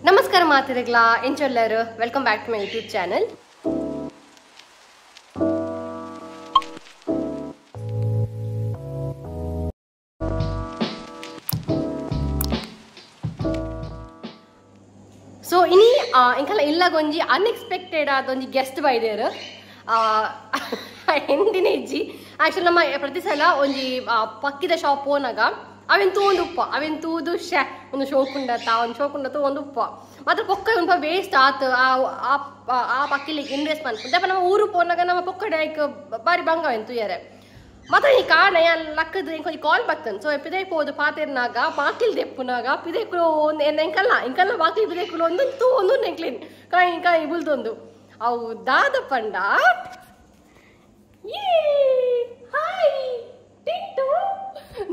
ನಮಸ್ಕಾರ ಮಾತಿರಗ್ಲಾ ಎಂಚೊಲ್ಲರು welcome back to my YouTube channel. So ಇನಿ ಇಂಕಲ ಇಲ್ಲಗೊಂಜಿ unexpected ಆದೊಂಜಿ guest ಬೈದೇರು ಎಂದಿನ ಇಜ್ಜಿ. ಆಕ್ಚುಲಿ ನಮ್ಮ ಪ್ರತಿ ಸಲ ಒಂಜಿ ಪಕ್ಕಿದ ಶಾಪ್ ಹೋನಾಗ ಅವೆನ್ ತೂಂದು ಉಪ್ಪ ಅವೆನ್ ತೂದು ಶೆ ಒಂದು ಶೋಕುಂಡತ ಒಂದು ಶೋಕುಂಡತ ಒಂದು ಉಪ್ಪ ಮಾತ್ರ ಪೊಕ್ಕ ಉಂಪ ವೇಸ್ಟ್ ಆತು ಆ ಪಕ್ಕಿಲಿಗೆ ಇನ್ವೆಸ್ಟ್ ಮನ್ಪು. ನಮ್ಮ ಊರು ಪೋನಾಗ ನಮ್ಮ ಪೊಕ್ಕಡೆ ಐಕ್ ಬಾರಿ ಬಂಗ ಅವೆನ್ ತೂಯರೆ ಮಾತ್ರ ಈ ಕಾರಣ ಲಕ್ಕದ ಇಂಕೊಂಜಿ ಕಾಲ್ ಬರ್ತನ್. ಸೊ ಪಿದೆ ಪೋದು ಪಾತೆರ್ನಾಗ ಬಾಕಿಲ್ ದೆಪ್ಪುನಾಗ ಪಿದೆ ಒಂದು ಎಂಕಲ್ಲ ಇಂಕಲ್ಲ ಬಾಕಿಲ್ ಪಿದೆ ಒಂದು ತೂ ಒಂದು ನೆಕ್ಲಿನ್ ಕಾಯಿ ಕಾಯಿ ಬುಲ್ದೊಂದು ಅವು ದಾದ ಪಂಡ ಹಾಯ್ ಟಿಂಟು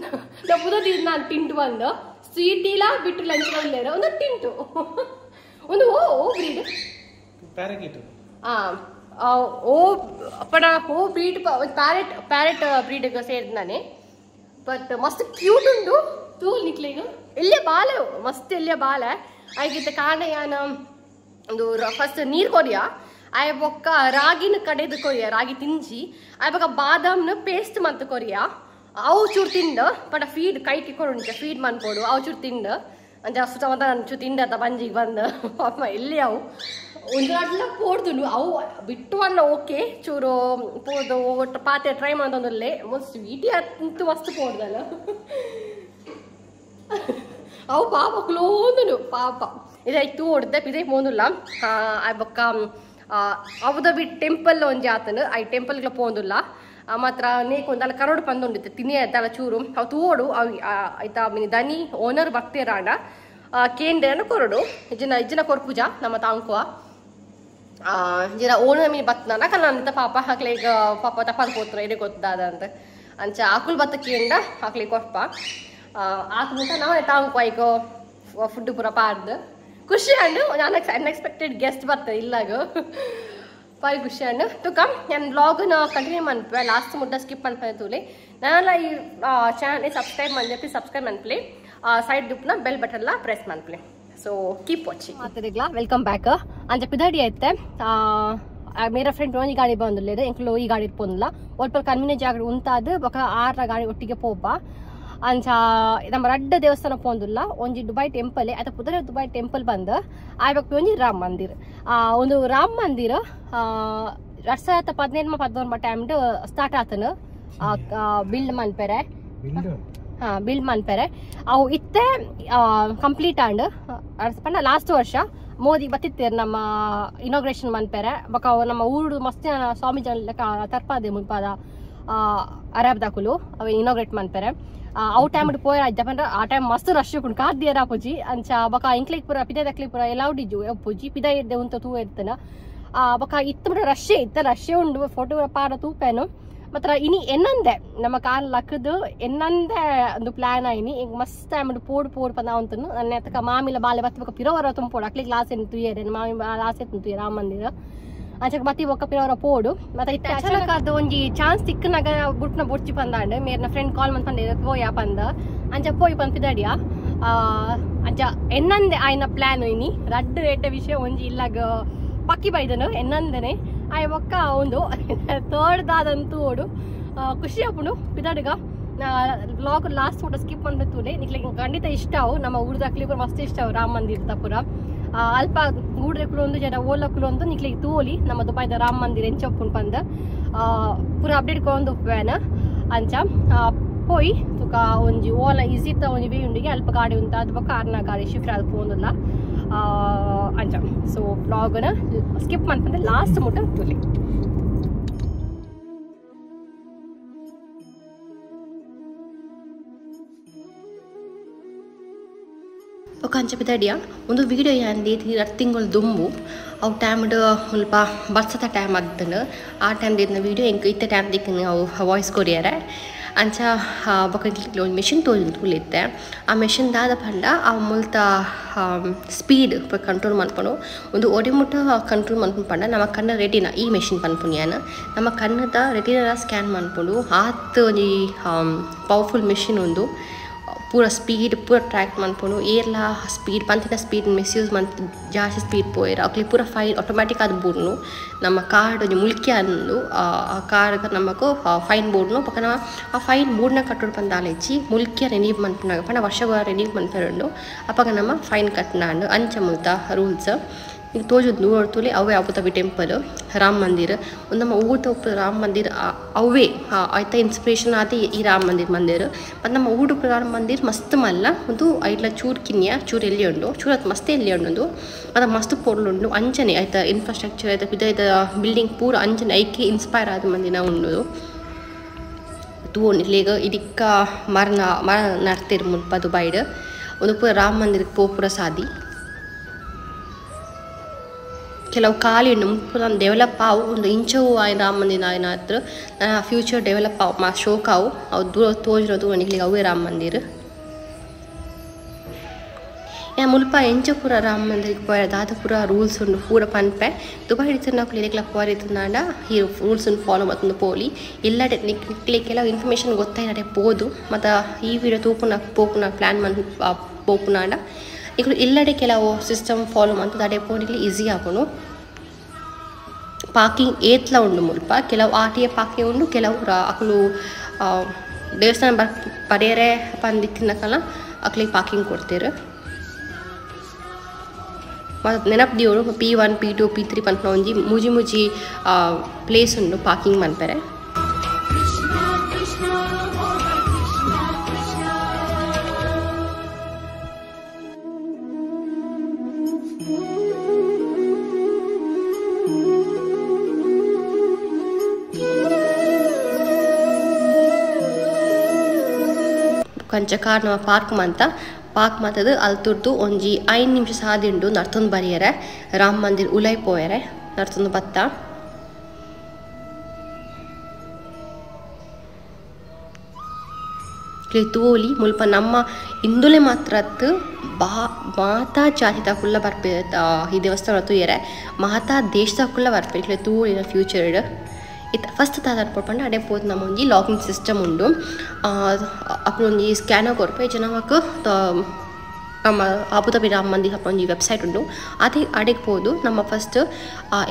ನಾ ನಾನು ಟಿಂಟು ಬಂದು ಸ್ವೀಟ್ ಇಲ್ಲ ಬಿಟ್ಟು ಲಂಚ್ ಬಂದೇರ ಒಂದು ಟಿಂಟು ಒಂದು ಓ ಓ ಬ್ರೀಡ್ ಪ್ಯಾರಕೀಟ್ ಓ ಪಡ ಓ ಬ್ರೀಡ್ ಪ್ಯಾರೆಟ್ ಪ್ಯಾರೆಟ್ ಬ್ರೀಡ್ ಸೇರಿದ್ ನಾನೇ. ಬಟ್ ಮಸ್ತ್ ಕ್ಯೂಟ್ ಉಂಡು ತೂಲ್ ನಿಕ್ಲೇಗ ಎಲ್ಲೇ ಬಾಲೆ ಮಸ್ತ್ ಎಲ್ಲೇ ಬಾಲೆ ಐಗಿತ್ತ ಕಾರಣ ಯಾನ ಒಂದು ಫಸ್ಟ್ ನೀರು ಕೊರಿಯ ಆಯ್ ಬೊಕ್ಕ ರಾಗಿನ ಕಡೆದು ಕೊರಿಯ ರಾಗಿ ತಿಂಜಿ ಆಯ್ ಬೊಕ್ಕ ಬಾದಾಮ್ನ ಪೇಸ್ಟ್ ಮಂತ್ ಕೊರಿಯ ಅವು ಚೂರು ತಿಂದು ಪಟ ಫೀಡ್ ಕೈಗೆ ಕೊಡುಂಚ ಫೀಡ್ ಮನ್ಪೋಡು ಅವು ಚೂರು ತಿಂದು ಅಂಚ ಸುತ್ತಮುತ್ತ ನಾನು ಚೂರು ತಿಂಡತ್ತ ಬಂಜಿಗೆ ಬಂದು ಅಮ್ಮ ಎಲ್ಲಿ ಅವು ಒಂದು ಅಡ್ಲ ಪೋಡ್ದುನು ಅವು ಬಿಟ್ಟು ಅನ್ನ ಓಕೆ ಚೂರು ಪೋದು ಒಟ್ಟು ಪಾತೆ ಟ್ರೈ ಮಾಡೋದಲ್ಲೇ ಒಂದು ಸ್ವೀಟಿ ಅಂತೂ ಮಸ್ತ್ ಪೋಡ್ದಲ್ಲ ಅವು ಪಾಪ ಕ್ಲೋಂದುನು ಪಾಪ ಇದಾಯ್ತು ಹೊಡ್ದೆ ಇದೇ ಪೋಂದುಲ್ಲ ಆ ಬೊಕ್ಕ ಅಬುದಾಬಿ ಟೆಂಪಲ್ ಒಂಜಿ ಆತನು I ಟೆಂಪಲ್ಗೆ ಪೋಂದುಲ್ಲ ಮಾತ್ರ ನೇಕ್ ಒಂದಲ್ಲ ಕರೋಡು ಪಂದುಂಡಿತ್ತು ತಿನ್ನಿ ಆಯ್ತಲ್ಲ ಚೂರು ಅವು ತೋಡು ಅವು ಆಯ್ತಾ ಮಿನಿ ದನಿ ಓನರ್ ಬರ್ತೀರಾಂಡ ಕೇಂದ್ರ ಕೊರಡು ಇಜ್ಜಿನ ಇಜ್ಜಿನ ಕೊರ್ಪುಜ ನಮ್ಮ ತಾಂಕುವ ಜಿನ ಓನರ್ ಮೀನು ಬತ್ತನ ಕಲ್ಲ ಪಾಪ ಹಾಕ್ಲಿಗ ಪಾಪ ತಪ್ಪಾದ ಪೋತ್ರ ಎಡೆ ಗೊತ್ತಾದ ಅಂತ ಅಂಚ ಆಕುಲ್ ಬತ್ತ ಕೇಂಡ ಹಾಕ್ಲಿ ಕೊರ್ಪ ಆಕುಲ್ ನಾವೇ ತಾಂಕುವ ಈಗ ಫುಡ್ ಪೂರ ಪಾಡ್ದು ಖುಷಿ ಹಣ್ಣು ನಾನು ಅನ್ಎಕ್ಸ್ಪೆಕ್ಟೆಡ್ ಗೆಸ್ಟ್ ಬರ್ತದೆ ಇಲ್ಲಾಗ ಬಾರಿ ಖುಷಿ ಹಣ್ಣು ತುಕ ನಾನು ಬ್ಲಾಗ್ನ ಕಂಟಿನ್ಯೂ ಮನ್ಪೆ ಲಾಸ್ಟ್ ಮುಟ್ಟ ಸ್ಕಿಪ್ ಮನ್ಪೆ ತೂಲಿ ನಾನೆಲ್ಲ ಈ ಚಾನಲ್ ಸಬ್ಸ್ಕ್ರೈಬ್ ಮನ್ಪಿ ಸಬ್ಸ್ಕ್ರೈಬ್ ಮನ್ಪ್ಲಿ ಸೈಡ್ ದುಪ್ನ ಬೆಲ್ ಬಟನ್ಲ ಪ್ರೆಸ್ ಮನ್ಪ್ಲಿ. ಸೊ ಕೀಪ್ ವಾಚಿಂಗ್ ಮಾತಾಡಿಗ್ಲಾ welcome back. ಅಂಚ ಪಿದಾಡಿ ಐತೆ ಮೇರ ಫ್ರೆಂಡ್ ಒಂಜಿ ಗಾಡಿ ಬಂದಿಲ್ಲ ಎಂಕ್ಲು ಈ ಗಾಡಿ ಪೋಂದಿಲ್ಲ ಒಲ್ಪ ಕನ್ವೀನಿಯಂಟ್ ಜಾಗ ಉಂತಾದು ಬೊಕ ಆರ್ನ ಗಾಡಿ ಒಟ್ಟಿಗೆ ಪೋಪ. ಅಂಚ ನಮ್ಮ ರಡ್ಡ ದೇವಸ್ಥಾನ ಪೋಂದುಲ್ಲ ಒಂಜಿ ದುಬೈ ಟೆಂಪಲ್ ಅಥ ಪುದರ ದುಬೈ ಟೆಂಪಲ್ ಬಂದು ಆಯ್ಬಕ್ ಒಂಜಿ ರಾಮ ಮಂದಿರ್ ಒಂದು ರಾಮ ಮಂದಿರ 2015 14 ಟೈಮ್ ಸ್ಟಾರ್ಟ್ ಆತನು ಬಿಲ್ಡ್ ಮನ್ಪೆರೆ ಹಾ ಬಿಲ್ಡ್ ಮನ್ಪೆರೆ ಅವು ಇತ್ತೆ ಕಂಪ್ಲೀಟ್ ಆಂಡ್ ಪಂಡ ಲಾಸ್ಟ್ ವರ್ಷ ಮೋದಿ ಬತ್ತಿತ್ತೇರು ನಮ್ಮ ಇನಾಗ್ರೇಷನ್ ಮನ್ಪೆರೆ ಬೊಕ ನಮ್ಮ ಊರು ಮಸ್ತ್ ಸ್ವಾಮಿ ಜನ ತರ್ಪಾದೆ ಮುಲ್ಪಾದ ಅರಾಬ್ ದಾಕುಲು ಅವು ಇನಾಗ್ರೇಟ್ ಮನ್ಪೆರೆ ಅವು ಟೈಮ್ ಪೋಯ್ ಪಂಡ ಆ ಟೈಮ್ ಮಸ್ತ್ ರಶ್ ಉಪ್ಪುಂಡು ಕಾದ್ಯರ ಪೂಜಿ ಅಂಚ ಬೊಕ ಇಂಕ್ಲಿಕ್ ಪೂರ ಪಿದ ದಕ್ಲಿ ಪೂರ ಎಲೌಡ್ ಇಜ್ಜು ಪೂಜಿ ಪಿದ ಇದ್ದೆ ಉಂತ ತೂ ಇರ್ತನ ಬೊಕ ಇತ್ತ ಮುಟ್ಟ ರಶ್ಶೇ ಇತ್ತ ರಶ್ಶೇ ಉಂಡು ಫೋಟೋ ಪಾಡ ತೂಪೇನು ಮಾತ್ರ ಇನಿ ಎನ್ನಂದೆ ನಮ್ಮ ಕಾಲ್ ಲಕ್ಕದು ಎನ್ನಂದೆ ಒಂದು ಪ್ಲಾನ್ ಆಯ್ನಿ ಈಗ ಮಸ್ತ್ ಟೈಮ್ ಪೋಡು ಪೋಡು ಪಂದ ಅಂತನು ನನ್ನ ಅತ್ತಕ ಮಾಮಿಲ ಬಾಲೆ ಬತ್ತ ಬೊಕ ಪಿರೋವರ ತುಂಬೋಡು ಅಕ್ಲಿ ಗ್ಲಾಸ್ ಏನು ತುಯ್ಯರೆ ಮಾಮಿ ಆಸೆ ತುಯ್ಯ ರಾಮ ಮಂದಿರ ಅಂಚ ಬತ್ತಿ ಬೊಕ್ಕ ಪಿರೋವರ ಪೋಡು ಮತ್ತೆ ಇತ್ತೆ ಅಚಾನಕ್ ಅದು ಒಂಜಿ ಚಾನ್ಸ್ ತಿಕ್ಕನಾಗ ಬುಟ್ನ ಬೊಡ್ಚಿ ಪಂದಾಂಡ್ ಮೇರ್ನ ಫ್ರೆಂಡ್ ಕಾಲ್ ಮಂತ್ ಪೋಯಾ ಪಂದ ಅಂಚ ಪೋಯ್ ಪಂದ್ ಪಿದಾಡಿಯ ಅಂಚ ಎನ್ನಂದೆ ಆಯ್ನ ಪ್ಲಾನ್ ಇನಿ ರಡ್ಡು ಏಟ ವಿಷಯ ಒಂಜಿ ಇಲ್ಲಾಗ ಪಕ್ಕಿ ಬೈದನು ಎನ್ನಂದನೆ ಆಯ್ ಬೊಕ್ಕ ಒಂದು ಥರ್ಡ್ ದಾದಂತೂ ಓಡು ಖುಷಿ ಆಪುಂಡು ಪಿದಾಡುಗ ಬ್ಲಾಗ್ ಲಾಸ್ಟ್ ಫೋಟೋ ಸ್ಕಿಪ್ ಮನ್ಪೆ ನಿಕ್ಲೆ ಖಂಡಿತ ಇಷ್ಟ ಅವು ನಮ್ಮ ಊರ್ದ ಪೂರ ಮಸ್ತ್ ಇಷ್ಟ ಅವು ರಾಮ ಮಂದಿರ ಪೂರ ಅಲ್ಪ ಗೂಡ್ರೆ ಕುಲೊಂದು ಜನ ಓಲ ಕುಲೊಂದು ನಿಕ್ಲೆಗ್ ತೋಲಿ ನಮ್ಮ ದುಬೈದ ರಾಮ ಮಂದಿರ ಎಂಚೊಪ್ಪುಂಡು ಪಂದ್ ಪೂರ ಅಪ್ಡೇಟ್ ಕೊರೊಂದು ಉಪ್ಪುವೇನ ಅಂಚ ಪೋಯ್ ತುಕ ಒಂಜಿ ಓಲ ಈಸಿತ ಒಂಜಿ ವೇ ಉಂಡಿಗೆ ಅಲ್ಪ ಗಾಡಿ ಉಂತ ಅದು ಬೊಕ್ಕ ಆರ್ನ ಗಾಡಿ ಶಿಫ್ಟ್ ಆದ್ ಪೋಂದುಲ್ಲ ಅಂಚ. ಸೊ ಬ್ಲಾಗ್ನ ಸ್ಕಿಪ್ ಮನ್ಪಂದೆ ಲಾಸ್ಟ್ ಮುಟ್ಟ ತೂಲಿ. ಬೊಕ ಅಂಚ ಪಿದಾಡಿಯ ಒಂದು ವೀಡಿಯೋ ಯಾಂದಿ ರಡ್ಡ್ ತಿಂಗಳು ದುಂಬು ಅವು ಟೈಮ್ಡ್ ಸ್ವಲ್ಪ ಬರ್ಸದ ಟೈಮ್ ಆಗ್ತಂಡು ಆ ಟೈಮ್ ದಿನ ವೀಡಿಯೋ ಎಂಕ್ ಇತ್ತೆ ಟೈಮ್ ದಿಕ್ಕನು ಅವು ವಾಯ್ಸ್ ಕೊರಿಯರೆ ಅಂಚ ಬೊಕ ಒಂಜಿ ಮೆಷಿನ್ ತೋಜೊಂದು ಆ ಮೆಷಿನ್ ದಾದ ಪಂಡ ಆ ಮುಲ್ತ ಸ್ಪೀಡ್ ಕಂಟ್ರೋಲ್ ಮನ್ಪುಂಡು ಒಂದು ಒಡಿಮುಟ್ಟ ಕಂಟ್ರೋಲ್ ಮನ್ಪುಂಡು ಪಂಡ ನಮ್ಮ ಕಣ್ಣ ರೆಟಿನ ಈ ಮೆಷಿನ್ ಪನ್ಪುನಿ ಯಾನ್ ನಮ್ಮ ಕಣ್ಣದ ರೆಟಿನ ಸ್ಕ್ಯಾನ್ ಮನ್ಪುಂಡು ಆತ್ ಒಂಜಿ ಪವರ್ಫುಲ್ ಮೆಷಿನ್ ಉಂದು. ಪೂರ ಸ್ಪೀಡ್ ಪೂರ ಟ್ರ್ಯಾಕ್ ಮನ್ಪುಂಡು ಏರ್ಲ ಸ್ಪೀಡ್ ಪಂತಿನ ಸ್ಪೀಡ್ ಮಿಸ್ಯೂಸ್ ಮಂತ್ ಜಾಸ್ತಿ ಸ್ಪೀಡ್ ಪೋಯೆರ್ ಅಕ್ಲೆ ಪೂರ ಫೈನ್ ಆಟೋಮ್ಯಾಟಿಕ್ ಆದ್ ಬೂರ್ನು ನಮ್ಮ ಕಾರ್ಡ್ ಒಂಜಿ ಮುಲ್ಕಿ ಅಂದು ಆ ಕಾರ್ಗ್ ನಮಕ್ ಫೈನ್ ಬೂರ್ನು ಬೊಕ ನಮ ಆ ಫೈನ್ ಬೂರ್ನ ಕಟ್ಟೊಡು ಪಂದ್ ದಾಲ ಇಜ್ಜಿ ಮುಲ್ಕಿಯ ರಿನೀವ್ ಮನ್ಪುನಗ ಪಂಡ ವರ್ಷ ರಿನೀವ್ ಮನ್ಪೆರುಂಡು ಅಪಗ ನಮ್ಮ ಫೈನ್ ಕಟ್ನಾಂಡ್ ಅಂಚ ಮುಲ್ತ ರೂಲ್ಸ್ ಈಗ ತೋಜುದು ನೂರೊರ್ತುಲಿ ಅವೇ ಅಬುದಾಬಿ ಟೆಂಪಲ್ ರಾಮ ಮಂದಿರ ಒಂದು ನಮ್ಮ ಊಟ ಉಪ್ಪು ರಾಮ ಮಂದಿರ ಅವೇ ಆಯ್ತ ಇನ್ಸ್ಪಿರೇಷನ್ ಆದ ಈ ರಾಮ ಮಂದಿರ ಮಂದಿರ ಮತ್ತು ನಮ್ಮ ಊಟ ಉಪ್ಪು ರಾಮ ಮಂದಿರ ಮಸ್ತ್ ಮಲ್ಲ ಒಂದು ಐಟ್ಲ ಚೂರು ಕಿನ್ಯ ಚೂರು ಎಲ್ಲಿ ಉಂಡು ಚೂರು ಅದು ಮಸ್ತ್ ಎಲ್ಲಿ ಉಂಡು ಮತ್ತು ಮಸ್ತ್ ಪೊರ್ಲುಂಡು ಅಂಚನೆ ಆಯ್ತ ಇನ್ಫ್ರಾಸ್ಟ್ರಕ್ಚರ್ ಆಯ್ತ ಪಿದ ಬಿಲ್ಡಿಂಗ್ ಪೂರ ಅಂಚನೆ ಐಕೆ ಇನ್ಸ್ಪೈರ್ ಆದ ಮಂದಿನ ಉಂಡು ತೂವೊಂದು ಇಡಿಕ್ಕ ಮರನ ಮರ ನಡ್ತಿರ್ ಮುಲ್ಪ ದುಬೈಡ್ ಒಂದು ಪೂರ ರಾಮ ಮಂದಿರಕ್ಕೆ ಪೋಪುರ ಸಾದಿ ಕೆಲವು ಖಾಲಿ ಉಂಡು ಮುಲ್ಪ ಡೆವಲಪ್ ಆವು ಒಂದು ಇಂಚವು ಆಯ್ನ ರಾಮ ಮಂದಿರ ಆಯ್ನ ಹತ್ರ ಫ್ಯೂಚರ್ ಡೆವಲಪ್ ಆವು ಮಾ ಶೋಕ್ ಆವು ಅವು ದೂರ ತೋಜಿರೋದು ನಿಕ್ಲಿಗೆ ಅವೇ ರಾಮ ಮಂದಿರ ಯಾ ಮುಲ್ಪ ಎಂಚ ಪೂರ ರಾಮ ಮಂದಿರಕ್ಕೆ ಪೋಯರೆ ದಾದ ಪೂರ ರೂಲ್ಸ್ ಉಂಡು ಪೂರ ಪನ್ಪೆ ದುಬೈ ಇತ್ತಿನಕುಲು ಇರೆಗ್ಲ ಪೋಯರೆ ಇತ್ತಿನಾಂಡ ಈ ರೂಲ್ಸ್ ಫಾಲೋ ಮತ್ತೊಂದು ಪೋಲಿ ಇಲ್ಲಡೆ ನಿಕ್ಲೆ ಕೆಲವು ಇನ್ಫಾರ್ಮೇಷನ್ ಗೊತ್ತಾಯಿನಡೆ ಪೋದು ಮತ್ತು ಈ ವಿಡಿಯೋ ತೂಪುನ ಪೋಪುನ ಪ್ಲ್ಯಾನ್ ಮನ್ ಪೋಪುನಾಂಡ ಇಕುಲು ಇಲ್ಲಡೆ ಕೆಲವು ಸಿಸ್ಟಮ್ ಫಾಲೋ ಮಂತುದು ಅಡೆ ಪೋನಿಗ್ಲಿ ಈಸಿ ಆಪುಂಡು ಪಾರ್ಕಿಂಗ್ ಏತ್ಲ ಉಂಡು ಮುಲ್ಪ ಕೆಲವು ಆರ್ ಟಿ ಎ ಪಾರ್ಕಿಂಗ್ ಉಂಡು ಕೆಲವು ಅಕುಲು ದೇವಸ್ಥಾನ ಬರೆಯರೆ ಪಂದಿತ್ತಿನಕಲ ಅಕ್ಲಿಗೆ ಪಾರ್ಕಿಂಗ್ ಕೊಡ್ತೀರು ಮತ್ತು ನೆನಪು ದೇವರು P1 P2 P3 ಪನ್ಪುನ ಒಂಜಿ ಮೂಜಿ ಮೂಜಿ ಪ್ಲೇಸ್ ಉಂಡು ಪಾರ್ಕಿಂಗ್ ಮನ್ಪೆರೆ ಕಂಚ ಕಾರ್ ನಮ್ಮ ಪಾರ್ಕ್ ಮಂತ ಪಾರ್ಕ್ ಮಂತದು ಅಲ್ಲಿ ತುರ್ದು ಒಂಜಿ 5 ನಿಮಿಷ ಸಾದಿಂಡು ನರ್ತೊಂದು ಬರಿಯರೆ ರಾಮ ಮಂದಿರ ಉಲೈ ಪೋಯರೆ ನರ್ತೊಂದು ಬತ್ತ ತೋಲಿ ಮುಲ್ಪ ನಮ್ಮ ಹಿಂದುಲೆ ಮಾತ್ರ ಬಾ ಮಾತಾ ಜಾತಿದ ಕುಲ್ಲ ಬರ್ಪೆ ಈ ದೇವಸ್ಥಾನ ತೂಯರೆ ಮಾತಾ ದೇಶದ ಕುಲ್ಲ ಬರ್ಪೆ ಇಕ್ಲೆ ತೋಲಿನ ಫ್ಯೂಚರ್ ಇತ್ತು ಫಸ್ಟ್ ದಾದ ಪಂಡ ಅಡೆ ಪೋದು ನಮ್ಮ ಒಂಜಿ ಲಾಗಿನ್ ಸಿಸ್ಟಮ್ ಉಂಡು ಅప్పుడు ಒಂಜಿ ಸ್ಕ್ಯಾನರ್ ಕೊರ್ಪೆ ಜನಮಕ್ ನಮ್ಮ ಅಬುದಾಬಿ ರಾಮ ಮಂದಿರ ಒಂಜಿ ವೆಬ್ಸೈಟ್ ಉಂಡು ಅದೇ ಅಡೆಗೆ ಪೋದು ನಮ್ಮ ಫಸ್ಟ್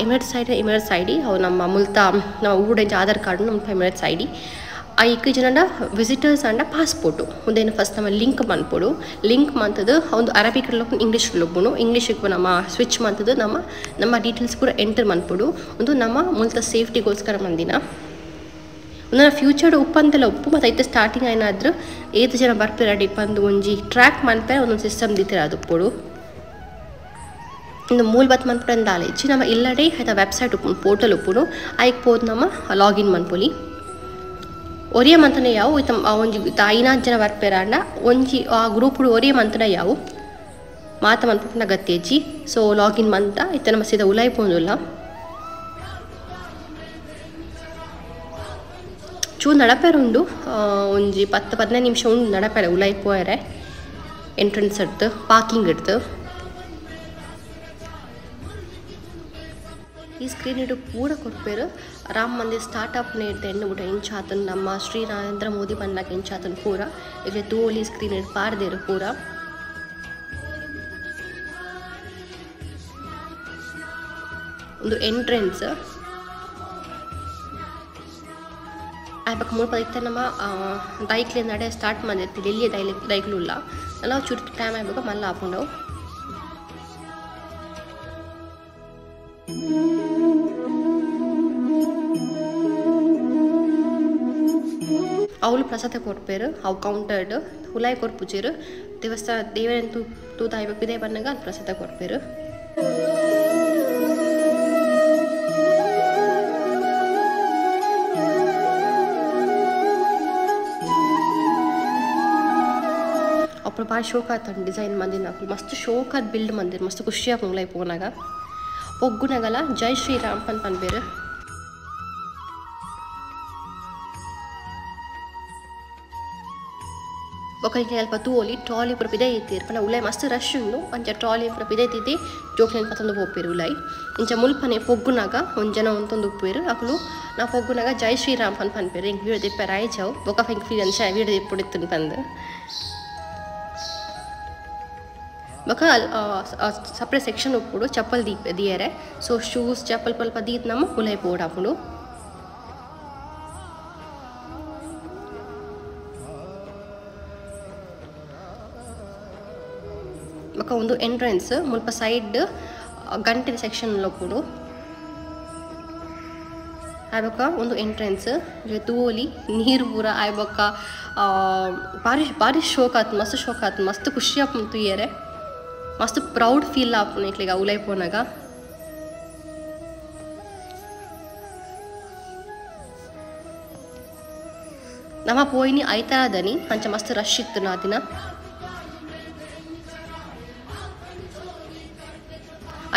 ಎಮಿರೇಟ್ಸ್ I D ಅವು ನಮ್ಮ ಮುಲ್ತ ನಮ್ಮ ಊಡೆಂಚ ಆಧಾರ್ ಕಾರ್ಡ್ ನಮ್ಮ ಎಮಿರೇಟ್ಸ್ I D ಐಕ್ ಜನಂಡ ವಿಸಿಟರ್ಸ್ ಅಂಡ ಪಾಸ್ಪೋರ್ಟು ಒಂದೇನು ಫಸ್ಟ್ ನಮ್ಮ ಲಿಂಕ್ ಮನ್ಪೊಡು ಲಿಂಕ್ ಮಂತದ್ದು ಒಂದು ಅರಬಿಕ್ ಲೋಪುನು ಇಂಗ್ಲೀಷ್ ಲೋಪುನು ಇಂಗ್ಲೀಷಿಗೆ ನಮ್ಮ ಸ್ವಿಚ್ ಮಂತದ್ದು ನಮ್ಮ ನಮ್ಮ ಡೀಟೇಲ್ಸ್ ಪೂರ ಎಂಟರ್ ಮನ್ಪೊಡು ಒಂದು ನಮ್ಮ ಮುಲ್ತ ಸೇಫ್ಟಿಗೋಸ್ಕರ ಮಂದಿನ ಒಂದು ಫ್ಯೂಚರ್ ಉಪ್ಪಂತೆಲ್ಲ ಉಪ್ಪು ಮತ್ತು ಐತೆ ಸ್ಟಾರ್ಟಿಂಗ್ ಏನಾದರೂ ಏತು ಜನ ಬರ್ಪೆ ರೆಡಿ ಬಂದು ಒಂಜಿ ಟ್ರ್ಯಾಕ್ ಮನ್ಪೆ ಒಂದೊಂದು ಸಿಸ್ಟಮ್ ದಿತ್ತಿರ ಅದು ಉಪ್ಪೊಡು ಇಂದು ಮೂಲ ಬತ್ ಮನ್ಪುಡು ದಾಲೇಜಿ ನಮ್ಮ ಇಲ್ಲಡೆ ಆಯ್ತಾ ವೆಬ್ಸೈಟ್ ಉಪ್ಪುನು ಪೋರ್ಟಲ್ ಉಪ್ಪುನು ಐಕ್ ಪೋದು ನಮ್ಮ ಲಾಗಿನ್ ಮನ್ಪೊಲಿ ಒರಿಯ ಮಂತನೆ ಯಾವು ಇತ್ತ ಒಂಜಿ ಐನಾರು ಜನ ಬರ್ಪೆರಾಂಡ ಒಂಜಿ ಆ ಗ್ರೂಪುಡು ಒರಿಯ ಮಂತನ ಯಾವು ಮಾತ ಮನ್ಪುನ ಗತ್ತೇಜಿ ಸೊ ಲಾಗಿನ್ ಮಂತ ಇತ್ತ ನಮ್ಮ ಸೀದಾ ಉಲಾಯ್ ಪೋಂದುಲ್ಲ ಚೂ ನಡಪೆರುಂಡು ಒಂಜಿ 10-15 ನಿಮಿಷ ಉಂಡು ನಡಪೆರೆ ಉಲಾಯ್ ಪೋಯರೆ ಎಂಟ್ರೆನ್ಸ್ ಇಡ್ತು ಪಾರ್ಕಿಂಗ್ ಇಡ್ತು ಈ ಸ್ಕ್ರೀನ್ ಇಡು ಪೂರ ಕೊರ್ಪೇರು ರಾಮ ಮಂದಿರ್ ಸ್ಟಾರ್ಟ್ ಅಪ್ ನೇರ್ದ ಎಣ್ಣೆ ಬಿಟ್ಟ ಇಂಚಾತನ್ ನಮ್ಮ ಶ್ರೀ ನರೇಂದ್ರ ಮೋದಿ ಬಂದಾಗ ಇಂಚಾತನ್ ಪೂರ ಇಲ್ಲಿ ತೋಲಿ ಸ್ಕ್ರೀನ್ ಇಟ್ಟು ಪಾರ್ದೇರು ಪೂರ ಒಂದು ಎಂಟ್ರೆನ್ಸ್ ಆಯ್ಪಕ್ಕ ಮೂರು ಇತ್ತ ನಮ್ಮ ದೈಕ್ಲೆ ನಡೆ ಸ್ಟಾರ್ಟ್ ಮಾಡಿರ್ತೀವಿ ಎಲ್ಲಿಯ ದೈಕ್ಲು ಇಲ್ಲ ಎಲ್ಲ ಚುರುಕು ಟೈಮ್ ಆಗ್ಬೇಕು ಮಲ್ಲ ಹಾಕೊಂಡವು ಅವಳು ಪ್ರಸಾದ ಕೊರ್ಪೇರು ಅವು ಕೌಂಟರ್ಡ್ ಹುಲಾಯ್ ಕೊರ್ಪುಜೇರು ದೇವಸ್ಥಾನ ದೇವರನ್ನು ತೂ ತೂತಾಯ್ಬೇಕು ಇದೇ ಬಂದಾಗ ಅಲ್ಲಿ ಪ್ರಸಾದ ಕೊರ್ಪೇರು ಅప్పుడు ಭಾಳ ಶೋಕ್ ಆಯ್ತು ಡಿಸೈನ್ ಮಂದಿನ ಮಸ್ತ್ ಶೋಕ್ ಆದ ಬಿಲ್ಡ್ ಮಂದಿರ ಮಸ್ತ್ ಖುಷಿ ಆಪುಂಗ್ಲ ಪೋನಾಗ ಪೊಗ್ಗುನಾಗಲ ಜೈ ಶ್ರೀರಾಮ್ ಪನ್ ಪನ್ಪೇರು ಬೊಕ ಅಲ್ಪ ತೂವೊಲಿ ಟ್ರಾಲಿ ಪೂರ ಪಿದೈ ಇತ್ತೀರ್ ಪಂಡ ಉಲಾಯಿ ಮಸ್ತ್ ರಶ್ ಉಂಡು ಅಂಚ ಟ್ರಾಲಿ ಪೂರ ಪಿದೈ ಇತ್ತಿದ್ದಿ ಜೋಕ್ಲೆನ್ ಪತ್ತೊಂದು ಪೋಪೆರ್ ಉಲಾಯಿ ಇಂಚ ಮುಲ್ಪನೆ ಪೊಗ್ಗುನಾಗ ಒಂಜಿ ಜನ ಉಂತೊಂದು ಉಪ್ಪುವೆರ್ ಅಕುಲು ನಾ ಪೊಗ್ಗುನಾಗ ಜೈ ಶ್ರೀರಾಮ್ ಪನ್ ಪನ್ಪೆರ್ ಎಂಕ್ ವೀಡಿಯೋ ದೆಪ್ಪೆರೆ ಆಯಿಜವು ಬೊಕ ಎಂಕ್ ಫ್ರೀ ಅಂಚ ವೀಡಿಯೋ ದೆಪ್ಪೊಡಿತ್ತುಂಡು ಪಂದ್. ಬೊಕ ಸಪ್ರೇಟ್ ಸೆಕ್ಷನ್ ಉಪ್ಪುಡು ಚಪ್ಪಲ್ ದಿಯರೆ ಸೊ ಶೂಸ್ ಚಪ್ಪಲ್ ಪಲ್ಪ ದೀತ್ ನಮ್ಮ ಉಲೈ ಪೋಡಾಪುಂಡು ಬೊಕ ಒಂದು ಎಂಟ್ರೆನ್ಸ್ ಮುಲ್ಪ ಸೈಡ್ ಗಂಟೆ ಸೆಕ್ಷನ್ ಉಪ್ಪುಂಡು ಆಯ್ಬೊಕ್ಕ ಒಂದು ಎಂಟ್ರೆನ್ಸ್ ತೂವೊಲಿ ನೀರು ಪೂರ ಆಯ್ಬೊಕ್ಕ ಬಾರಿ ಬಾರಿ ಶೋಕ್ ಆತು ಮಸ್ತ್ ಶೋಕ್ ಆತು ಮಸ್ತ್ ಖುಷಿ ಆಪುಂಡು ತೂಯೆರೆ ಮಸ್ತ್ ಪ್ರೌಡ್ ಫೀಲ್ ಆಪುಂಡು ಎಂಕ್ಲೆಗ್ ಉಲೈ ಪೋನಗ ನಮ ಪೋಯಿನಿ ಐತಾರದನಿ ಅಂಚ ಮಸ್ತ್ ರಶ್ ಇತ್ತು ನಾ ದಿನ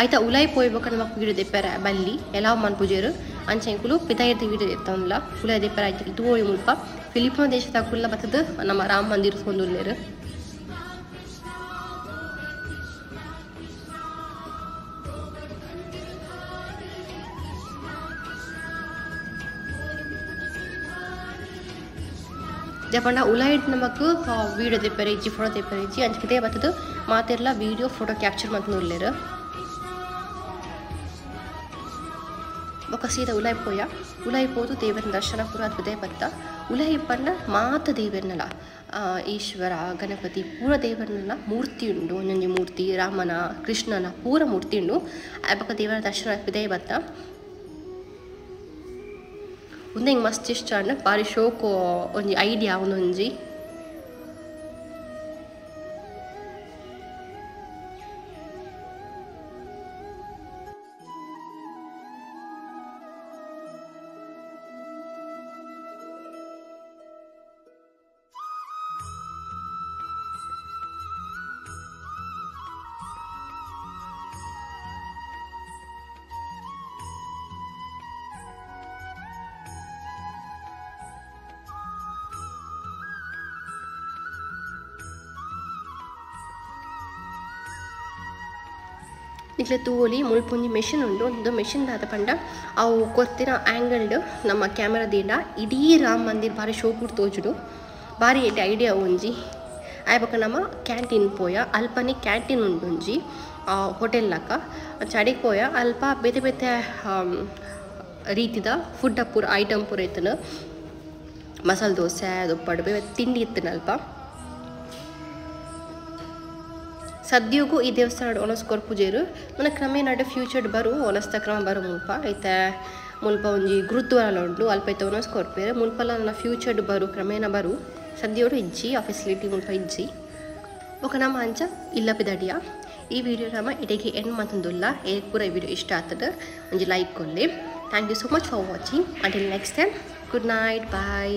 ಆಯ್ತಾ ಉಲೈ ಪೋಯ್ಬೊಕ್ಕ ನಮಕ್ ವೀಡಿಯೋ ದೆಪ್ಪೆರೆ ಬಲ್ಲಿ ಎಲ್ಲ ಮನ್ಪುಜೆರ್ ಅಂಚ ಎಂಕುಲು ಪಿದಾಯಿರ್ದ್ ವೀಡಿಯೋ ದೆತ್ತೊನ್ಲ ಉಲೈ ದೆಪ್ಪೆರೆ ಆಯ್ತು ತೂವೊಲಿ ಮುಲ್ಪ ಫಿಲಿಪಿನೋ ದೇಶದಕುಲ್ಲ ಬತ್ತುದು ನಮ್ಮ ರಾಮ ಮಂದಿರ ತೂವೊಂದುಲ್ಲೆರ್ ಜಪಂಡ ಉಲೈಡ್ ನಮಕ್ ವೀಡಿಯೋ ದೆಪ್ಪೆರೆ ಇಜ್ಜಿ ಫೋಟೋ ದೆಪ್ಪೆರೆ ಇಜ್ಜಿ ಅಂಚ ಪಿದಾಯಿ ಬತ್ತುದು ಮಾತೆರ್ಲ ವೀಡಿಯೋ ಫೋಟೋ ಕ್ಯಾಪ್ಚರ್ ಮಲ್ತೊಂದುಲ್ಲೆರ್ ಬೊಕ ಸೀದಾ ಉಲೈ ಪೋಯ ಉಲೈ ಪೋದು ದೇವರ ದರ್ಶನ ಪೂರ ಪಿದಾಯಿ ಬತ್ತ ಉಲೈ ಪಂಡ ಮಾತ ದೇವರ್ನಲ ಈಶ್ವರ ಗಣಪತಿ ಪೂರ ದೇವರ್ನಲ ಮೂರ್ತಿ ಉಂಡು ಒಂಜೊಂಜಿ ಮೂರ್ತಿ ರಾಮನ ಕೃಷ್ಣನ ಪೂರ ಮೂರ್ತಿ ಉಂಡು ಬೊಕ ದೇವರ ದರ್ಶನ ಪಿದಾಯಿ ಬತ್ತ ಉಂದು ಎಂಕ್ ಮಸ್ತ್ ಇಷ್ಟ ಆಂಡ್ ಬಾರಿ ಶೋಕು ಒಂಜಿ ಐಡಿಯಾ ಉಂದೊಂಜಿ ನಿಕ್ಲೆ ತೂವೊಲಿ ಮುಲ್ಪ ಒಂಜಿ ಮೆಷಿನ್ ಉಂಡು ಉಂದು ಮೆಷಿನ್ ದಾದ ಪಂಡ ಅವು ಕೊರ್ತಿನ ಆಂಗಲ್ಡ್ ನಮ್ಮ ಕ್ಯಾಮೆರಾ ದೀಂಡ ಇಡೀ ರಾಮ ಮಂದಿರ ಬಾರಿ ಶೋಕುಡು ತೋಜುಡು ಬಾರಿ ಎಡ್ಡೆ ಐಡಿಯಾ ಒಂಜಿ ಆಯ್ ಬೊಕ ನಮ ಕ್ಯಾಂಟೀನ್ ಪೋಯ ಅಲ್ಪನೆ ಕ್ಯಾಂಟೀನ್ ಉಂಡು ಒಂಜಿ ಹೋಟೆಲ್ ಲಕ ಅಡಿಗೆ ಪೋಯ ಅಲ್ಪ ಬೇತೆ ಬೇತೆ ರೀತಿದ ಫುಡ್ ಪೂರ ಐಟಮ್ ಪೂರ ಇತ್ತುಂಡು ಮಸಾಲೆ ದೋಸೆ ದುಪ್ಪಡು ಬೇತೆ ತಿಂಡಿ ಇತ್ತುಂಡು ಅಲ್ಪ ಸದ್ಯಗೂ ಈ ದೇವಸ್ಥಾನ ಒಣಸ್ ಕೊರ್ಪುಜೆರ್ ಮನ ಕ್ರಮೇಣ ಫ್ಯೂಚರ್ ಬರು ಒಣಸ್ತ ಕ್ರಮ ಬರು ಮುಲ್ಪ ಐತೆ ಮುಲ್ಪ ಒಂಜಿ ಗುರುದ್ವಾರ ಉಂಡು ಅಲ್ಪ ಐತೆ ಒಣಸ್ ಕೊರ್ಪೆರ್ ಮುಲ್ಪಲ ನನ್ನ ಫ್ಯೂಚರ್ ಬರು ಕ್ರಮೇಣ ಬರು ಸದ್ಯೋಡು ಇಜ್ಜಿ ಆ ಫೆಸಿಲಿಟಿ ಮುಲ್ಪ ಇಜ್ಜಿ ಬೊಕ ನಮ ಅಂಚ ಇಲ್ಲ ಪಿದಡಿಯ ಈ ವಿಡಿಯೋ ನಮ ಇಡೆಗೆ ಎಂಡ್ ಮಂತೊಂದುಲ್ಲ ಏಕ್ ಪೂರ ಈ ವಿಡಿಯೋ ಇಷ್ಟ ಆತದ ಒಂಜಿ like ಕೊರ್ಲೆ. Thank you so much for watching. Until next time, good night, bye.